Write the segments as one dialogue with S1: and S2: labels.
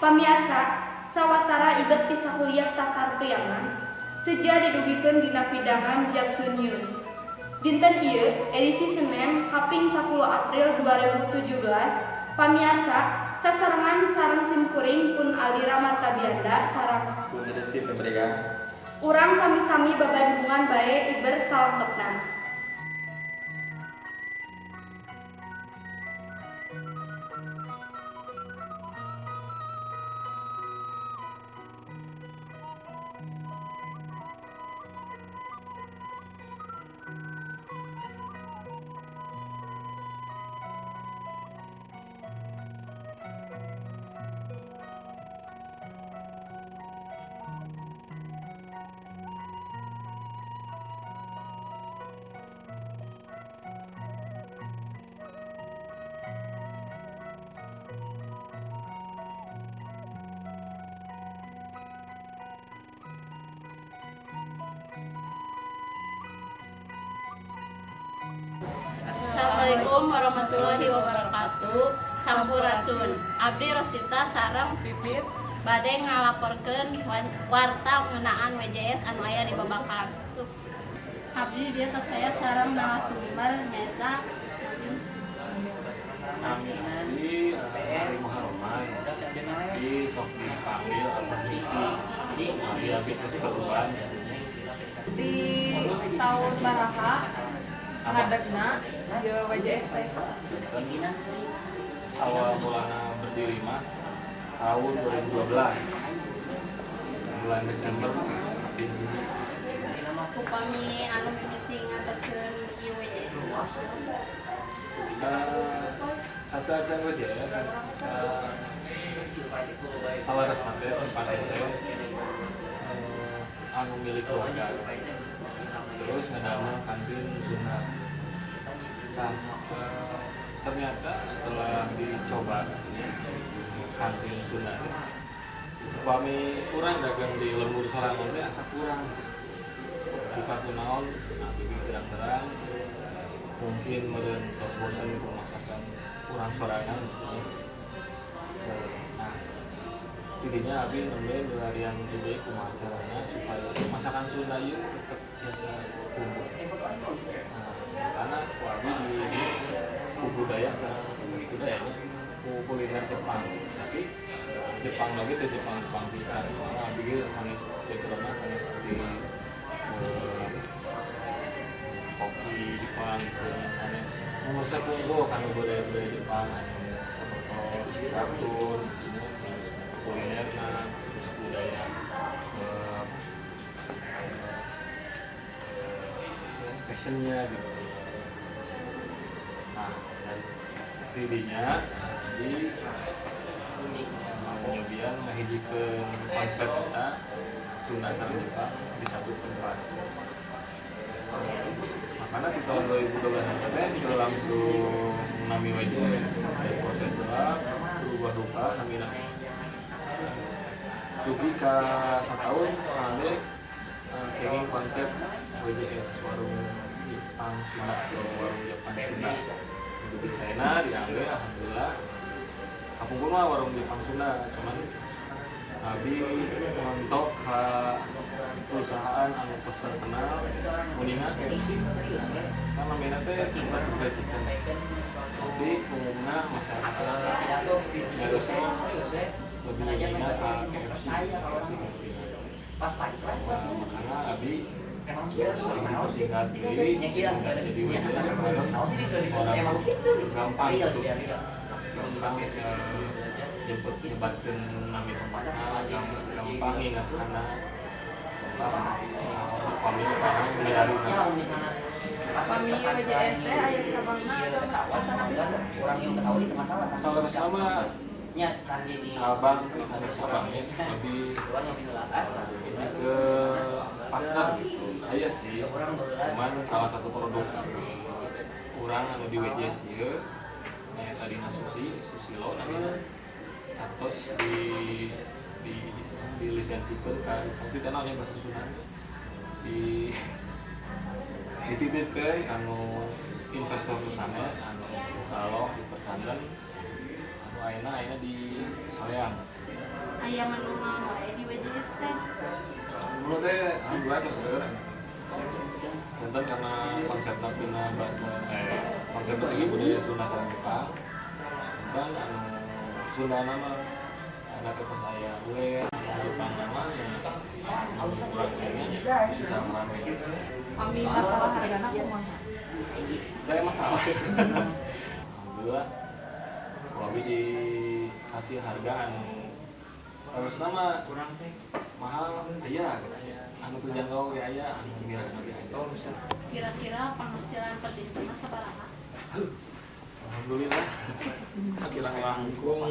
S1: Pamiarsa, sawatara ibet ti Sakuliah Tatar Priangan seja didugikeun dina pidangan Japsun News. Dinten ieu edisi Senin kaping 10 April 2017. Pamiarsa, sasarengan sareng simkuring pun Aldira Martabianda sareng
S2: Resi Febrian.
S1: Urang sami-sami babandungan bae iber salengkepna.
S3: Assalamualaikum warahmatullahi wabarakatuh. Sampurasun. Abdi Rosita sareng Pipit bade ngalaporkeun warta ngeunaan WJS anu aya di Babakan. Abdi dieu tos aya sareng narasumber, nyaeta
S4: Nami abdi Ari Muharoman, di sok dipanggil Abah Cici. Abdi abdi terus ketuban.
S5: Di tahun baraha ngadegna ieu WJS teh?
S4: Awal mulana berdiri mah tahun 2012 bulan Desember abdi hiji.
S3: Upami anu mimiti ngadegkeun ieu WJS?
S4: Satu aja WJS salah resma teh tempat teh anu milik keluarga, terus ngedamel kantin Sunda. Nah, ternyata setelah dicoba kantin Sunda teh, upami urang dagang di lembur sorangan teh asa kurang buka kunaon. Nah, bibi terang-terang mungkin meureun tos bosen ku masakan urang sorangan gitu. Nah, tidinya abi nembe milarian ide kumaha carana supaya masakan Sunda ieu tetep biasa kumpul. Nah, karena ku abi di mix ku budaya sareng budaya ku kuliner Jepang, tapi Jepang lagi teh Jepang Jepang pisan, soalnya abi ge sanes backgroundna sanes di koki Jepang gitu nya, sanes ngurusnya unggul kana budaya-budaya Jepang anu seperti kartun gitu nya, kulinerna, terus budaya fashionnya gitu. Nah, dan tidinya di kemudian ngahijikeun konsep eta Sunda sareng Jepang di satu tempat. Makanya di tahun 2012 teh itu langsung nami WJS dari proses lah berubah-ubah namina dugi ka satahun ade kenging konsep WJS, warung Jepang Sunda atau warung Jepang Sunda. Dugi China diambil, alhamdulillah. Kapungkur mah warung Jepang Sunda, cuman abi ngontok ka perusahaan anu tos terkenal uninga KFC kan, namina teh Kentucky Fried Chicken, tapi umumnya masyarakat nyariosna lebih uninga ka KFC, KFC. Nah, makanya abi sering dipersingkat diri, disingkat jadi WJS supaya orang gampang gitu, gampang nyebut nyebatkeun nami tempatna, gampang ingat karena gampang upami orang milari.
S5: Upami WJS teh aya cabangna atau
S4: Salah sama cabang sanes cabangnya, lebih lebih ke partner gitu aya sih. Cuman salah satu produk urang anu di WJS ieu nyaeta dina sushi, Susilo namina, atos di dilisensikeun ka lisensi teh naon nya bahasa Sundana, di dititipkeun anu investor nu sanes anu insyaallah dipercanten anu ayeuna ayeuna di Soreang.
S3: Aya menu naon wae di WJS teh?
S4: Dulu teh alhamdulillah geus seueur. Janten karena konsep dina bahasa konsep lagi budaya Sunda sareng Jepang. Dan anu Sunda nama anak pas aya gue anu Jepang nama anu kurang nya bisa sareng rame.
S5: Pami masalah hargana kumaha?
S4: Saya masalah. Alhamdulillah kalau bisa kasih harga anu harus nama mahal aya gitu aya, anu terjangkau ge aya, anu mirah ge aya.
S3: Kira-kira penghasilan per dinten sabaraha?
S4: Alhamdulillah kirang langkung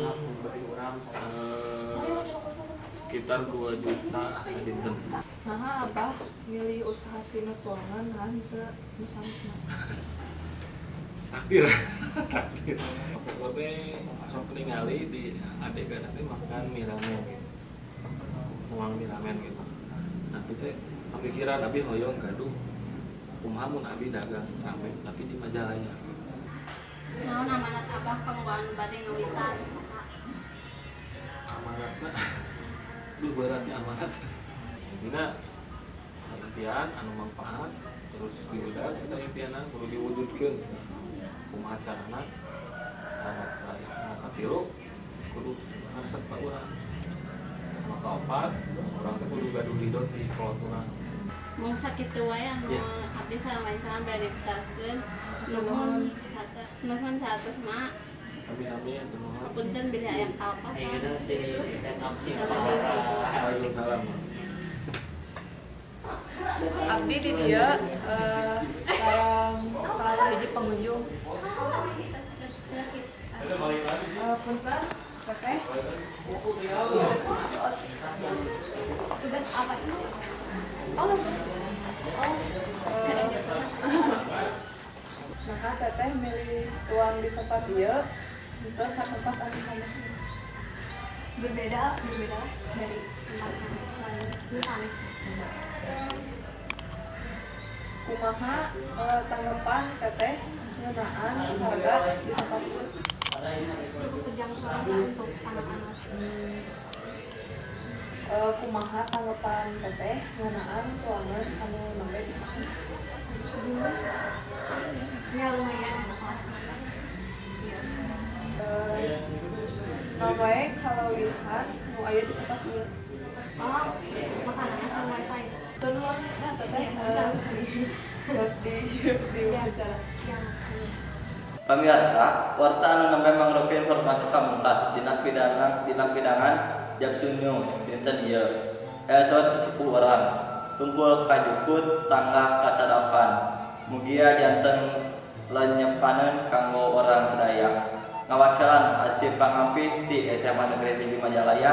S4: sekitar 2 juta sadinten.
S5: Nah, Abah milih usaha tina tuangan naha teu nu sanesna?
S4: Takdir, takdir. Pokoknya sok ningali di adegan nanti makan mie ramen gitu, nuang mie ramen gitu. Nah, itu teh kepikiran abi hoyong gaduh kumaha mun abi dagang ramen tapi di Majalaya gitu.
S3: Naon amanat Abah kanggo anu bade ngawitan usaha?
S4: Amanatna, duh, beratnya amanat. Intinya impian anu manfaat terus diudag kita impianna kudu diwujudkeun, kumaha carana. Anu anu katilu, kudu ngaresep ka urang. Anu kaopat, urang teh kudu gaduh ridho ti kolot urang.
S3: Mung sakitu wae anu abdi sareng rencana bade ditaroskeun. Nuhun nuhun 100 ma.
S4: Sami-sami, nuhun.
S3: Punten bilih aya kalepatan.
S4: Waalaikumsalam.
S5: Abdi di dieu sareng salah sahiji pengunjung. Punten, Teteh.
S1: Tugas apa ini? Oh, oh.
S5: Maka Teteh milih tuang di tempat ieu henteu ka tempat anu sanesna?
S1: Berbeda, berbeda dari tempat yang lain. Ini sanes.
S5: Kumaha tanggapan Teteh ngeunaan harga di tempat ieu?
S1: Cukup terjangkau lah untuk anak-anak.
S5: Kumaha tanggapan Teteh ngeunaan tuangan anu nembe dipesan?
S1: Ya, lumayan enak lah. Iya.
S5: Naon wae kaleuwihan nu aya di tempat ieu?
S1: Oh, makanannya sama wifi.
S5: Teu nuhun nah Teteh,
S1: Iya.
S5: terus di wawancara.
S1: Yang
S2: Pamirsa, warta anu nembe mangrupi informasi pamungkas dina pidangan Japsun News dinten ieu. Aya saur sepuh urang, tungkul kajukut tanggah kasadapan. Mugia janten lenyepaneun kanggo urang sadaya. Ngawakilan hasil pangampih ti SMA Negeri 7 Majalaya,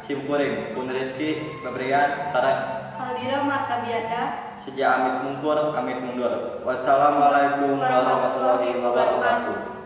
S2: simkuring Pun Rizky Febrian sareng
S1: Aldira Martabianda.
S2: Seja amit mungkur, amit mundur. Wassalamualaikum warahmatullahi wabarakatuh.